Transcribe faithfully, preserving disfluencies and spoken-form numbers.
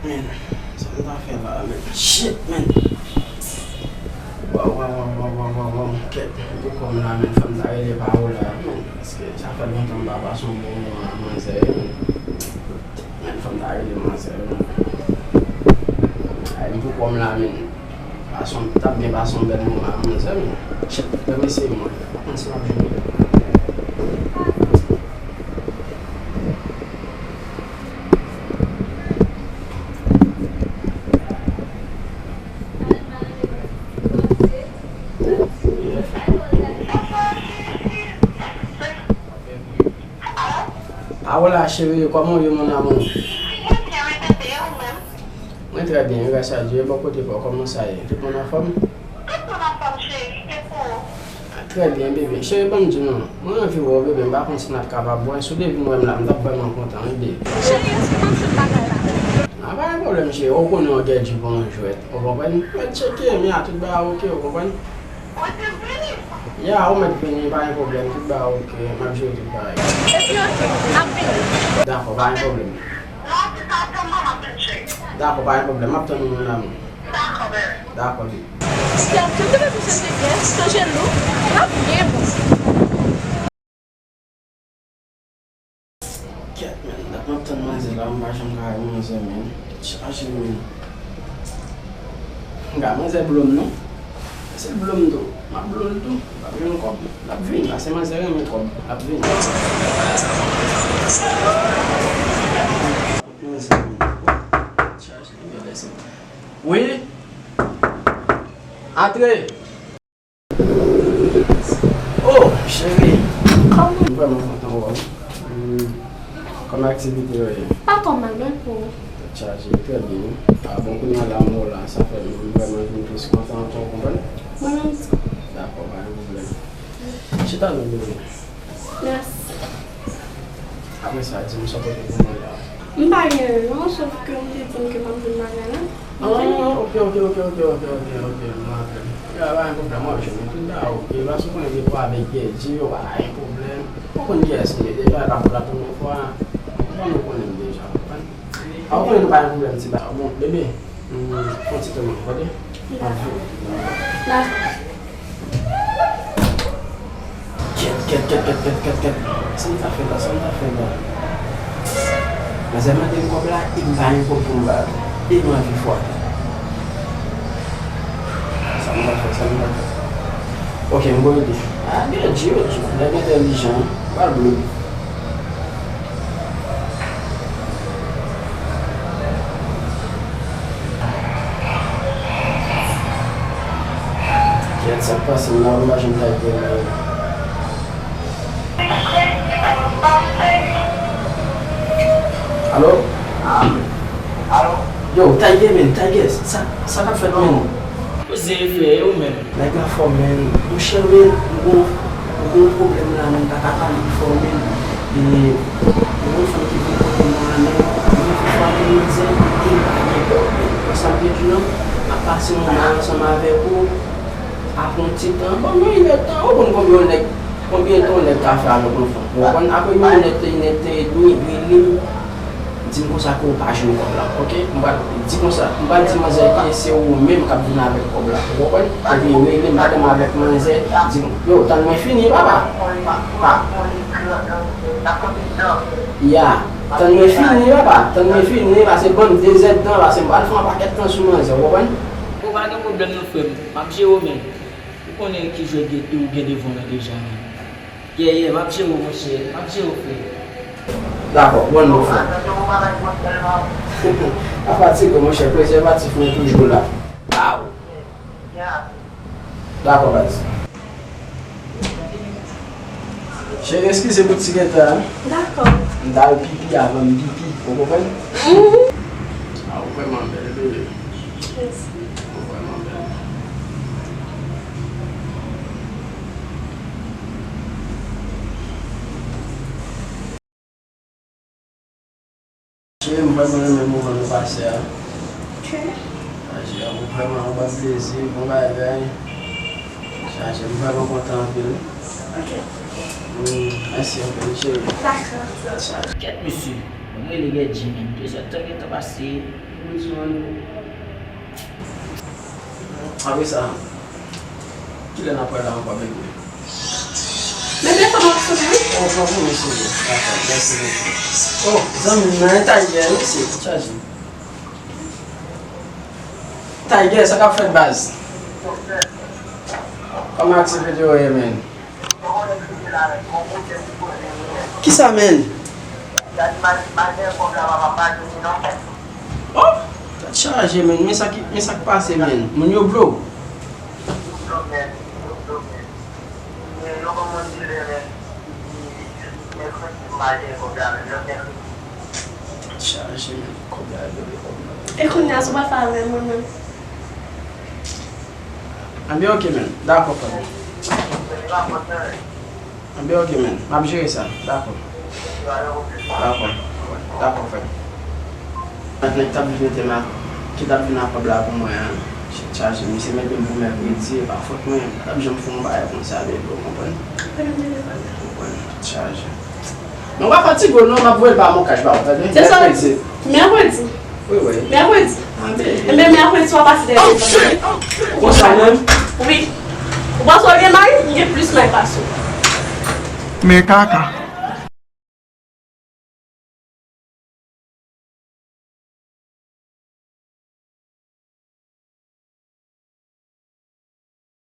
Man, sa m ta fè la, man? Shit, man! Waw, waw, waw, waw, waw, waw, waw, kèt, m pou kò m la, man, fò m ta rele Paola, man, paske sa fè lontan m pa pase yon bon moman ak manzè, man. Man, fò m ta rele manzè, man. Ay, m pou kò m la, man. Pase yon, t ap byen pase yon bèl moman ak manzè, man. Shit, fè m eseye mwen. Pa konn si m ap jwenn li. Paola, cheri, kòman w ye, mon amour? Mwen trè byen, gras a Dye. Bò kote pa w, kòman sa ye? Tout moun anfòm? Tout moun anfòm, cheri. E pou ou? Ah, trè byen, bebe. Cheri, ban m di w non. Mwen anvi wè w, bebe. M pa konn si n ap kapab wè. Si w te vin wè m la, m t ap vrèman kontan, wi, bebe. Cheri, èske m ap jwenn bagay la? Ah, pa gen pwoblèm, cheri. Ou konnen w gen di bon jwèt. Ou konprann? Mèt tcheke, men a tout bagay oke, ou konprann? Ou te vini? Ya, ou mèt vini, pa gen pwoblèm. Tout bagay oke. M ap jere tout bagay. Epi oke, m ap vini. Dakò, pa gen pwoblèm. Non, se sa, tann mwen, m ap vin cheri. Dakò, pa gen pwoblèm. M ap tann ou, mon amour. Dakò, bebe. Dakò, bebe. Stèl, ke m te mete se te gen, chanje look, l ap byen bon. Kèt, man, dat m ap tann manzè la, m pa janm ka wè manzè, man. Chaje, man. M ka manzè blo m, non. Se l blo m tou. M ap blo l tou. M ap jwenn kòb. L ap vini. Pase manzè renmen kòb. L ap vini. Manzè, man. Chaje, man. Wi. Antre. Oh, cheri. Kòman? M vrèman kontan wè w. Hmm. Kòman aktivite yo ye? Pa twò mal, non, pou ou? Tèt chaje, trè byen. Ah, bon, kounye a la, m wè w la, sa fè m vrèman vin plis kontan ankò, w konprann? Mwen menm tou. Dakò, pa gen pwoblèm. Chita non, bebe. Mèsi. Apre sa, di m sa w pote pou mwen la. M pa gen anyen non, sòf ke m te di m ke m ap vin bagay la. Ah, ok, ok, ok, ok, ok, ok, ok, m rapele. Ya, pa gen pwoblèm, w ap jwenn tout bagay, ok. Paske w konnen defwa avèk Guerdy yo, pa gen pwoblèm. Ou konn kiyès m ye deja, e pa pou la premyè fwa. Bon, nou konnen m deja, w konprann? Ah, ou konnen nou pa gen pwoblèm, ti bagay. Bon, bebe, hmm, fè yon ti tan, ok? Dakò. Dakò. Kèt, kèt, kèt, kèt, kèt, kèt, kèt. Sa m ta fè la, sa m ta fè la? Manzè mande m kòb la, e m pa gen kòb pou m ba l. E m anvi fwa. Sa m ta fè, sa m ta fè? Ok, m voye li. Ah, byen di yo, di. Nèg entèlijan, m pral bloke. Kèt, sa k pase m la, m pa janm ka jwenn li. Alo? Alo? Yo, Tiger, man, Tiger, sa, sa k ap fèt, man? Koze frè, e ou menm? Nèg la fò, man. Monchè, men, m gon, m gon pwoblèm la, men m pa ka pale fò, men. E, m gon fanm ki vin kote m la, men, men fwa ke m di, e m pa gen kòb, men. Konsa m te di w, non, m ap pase moman ansanm avèk ou, apre yon ti tan, ban m yon inèdtan, ou konn konbyen yon nèg, konbyen tan yon nèg ka fè avèk yon fanm, ou konprann? Apre yon inèdtan, inèdtan edmi, rele m, di m konsa ke w pa jwenn kòb la, ok? M pral di konsa, m pral di manzè ke se ou menm k ap vin avèk kòb la, ou konprann? Epi rele m, pa tann avèk manzè, di m, yo, tann mwen fini, papa. Pa. Ya, tann mwen fini, papa, tann mwen fini, pase ban m de zèdtan, pase m pral fè yon pakèt tan sou manzè, ou konprann? Ou pa gen pwoblèm non, frè m, m ap jere w, men ou konnen ki jwèt ou gen devan w la deja, men. Yeah, yeah, m ap jere w, monchè. M ap jere w, frè. Dakò, bon, mon frè. Pa fatige, monchè. Prezèvatif mwen toujou la. Aw. Dakò, baz. Cheri, eskize pou ti reta a. Dakò. M t al pipi avan m pipi. Ou konprann? Mhm. Ah, ou vrèman bèl, bebe. Mèsi. Ou vrèman bèl. Cheri, m vrèman renmen moman nou pase a. Ok. Chaje, ou vrèman yon bon plezi, bon bagay. Chaje, m vrèman kontan anpil. Ok. Wi, mèsi anpil, cheri. Dakò. Chaje. Kèt, mesye. M rele Reggie, men. Dezyèm tan gentan pase. Apre sa, kilè n ap wè la ankò, baby? Men telefòn nan ap sone, wi. Oh, pran pou mwen, sou. Dakò, mèsi bokou. Oh, zanmi m nan, e Tiger, wi, se chaje. Tiger, sa k ap fèt, baz? Kòman aktivite yo ye, men? Kisa, men? Oh, tèt chaje, men. Men sa ki, men sa k pase, men. Moun yo blow. Tèt chaje, men. Kòb la, yo vle kòb la. E kounye a, si w pa fè avè mwen, mwen. Anben, ok, men. Dakò, frè m. Anben, ok, men. M ap jere sa. Dakò. Dakò. Dakò, frè m. Nèg t ap vin mete m a, ki t ap vin ak kòb la pou mwen an, tèt chaje. Misye mete m pou mèkredi, e pa fòt mwen. M pa t ap janm fè yon bagay konsa, baby, ou konprann? Pran telefòn nan. Konprann, tèt chaje. Men w pa fatige w non, m ap voye l pa MonCash ba ou, tande? Se sa. Mèkredi. Mèkredi. Wi, wi. Mèkredi. Anben. Enben, mèkredi, w ap pase dèyè telefòn nan. Konsa menm? Wi. Ou panse w gen may? M gen plis may pase w. Men kaka.